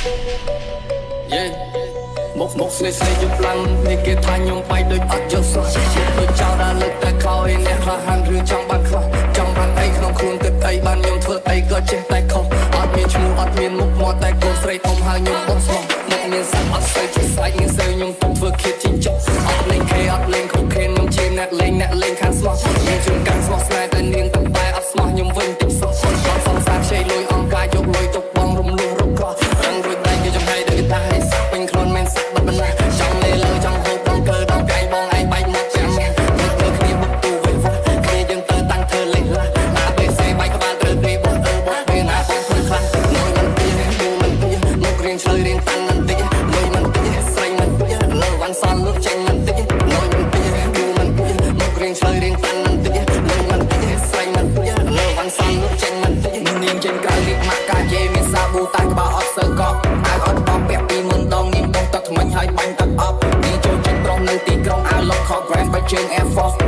Yeah មុខមុខស្នេហ៍ស្នេហ៍យប់ឡើងនេះគេថាខ្ញុំបាយដូចអត់យល់សោះដូចចោលដល់លើកតែខោឯអ្នកខ្លះហានរឿងចង់បានខ្លះចង់បានអីក្នុងខ្លួនទឹកអីបានខ្ញុំធ្វើអីក៏ចេះតែខុសអត់មានឈ្មោះអត់មានមុខមាត់តែកូនស្រីធំហើយខ្ញុំបងស្មោះមុខមានសាប់អត់សូវជាស្បែកមានសេវខ្ញុំទុកធ្វើឃាតជីងចុកអត់លេងខេអត់លេងខូខេនខ្ញុំជាអ្នកលេងអ្នកលេងខាងស្មោះមានជួនកាំងស្មោះស្នេហ៍តែនាងទាំងបែអត់ស្មោះខ្ញុំវិញតិចសោះគាត់សង្សារខ្ចីលុយអង្គការយកលុយទុកបងរំលោះរកក្រោះរឹងរួចដៃគេចំហៃដូចតាឲ្យសាក់ពេញខ្លួនមិនសាក់បាត់បណ្ណាចង់លេលើចង់ហូបបងកើដល់កាយបងឯងបែកមាត់ចាំមើលមើលគ្នាបុកទូវេវ៉ាគ្នាយើងទៅតាំងធ្វើលេះឡា ABC បែកក្បាលត្រូវគេបោះអឺបោះពេលណាបងធ្វើខ្លះលុយមិនទីឌូមិនទីមុខរៀងឆ្លើយរៀងតាន់មិនតិចលុយមិនទីស្រីមិនទីលើវ៉ាន់សនលក់ចេញមិនតិចលុយមិនទីឌូមិនទីមុខរៀងឆ្លើយរៀងតាន់មិនតិចលុយមិនតិចស្រីមិនទីលើវ៉ាន់សនលក់ចេញមិនតិច នាងចេញក្រៅលាបម៉ាក់កាយេមានសាប៊ូតែក្បាលអត់សូវកក់អាវអត់បងពាក់ពីមុនដងនាងបងទឹកថ្មិញហើយបាញ់ទឹកអប់នាងចូលចិត្តប្រុសនៅទីក្រុងអាវ local brand បែកជើង Air Force។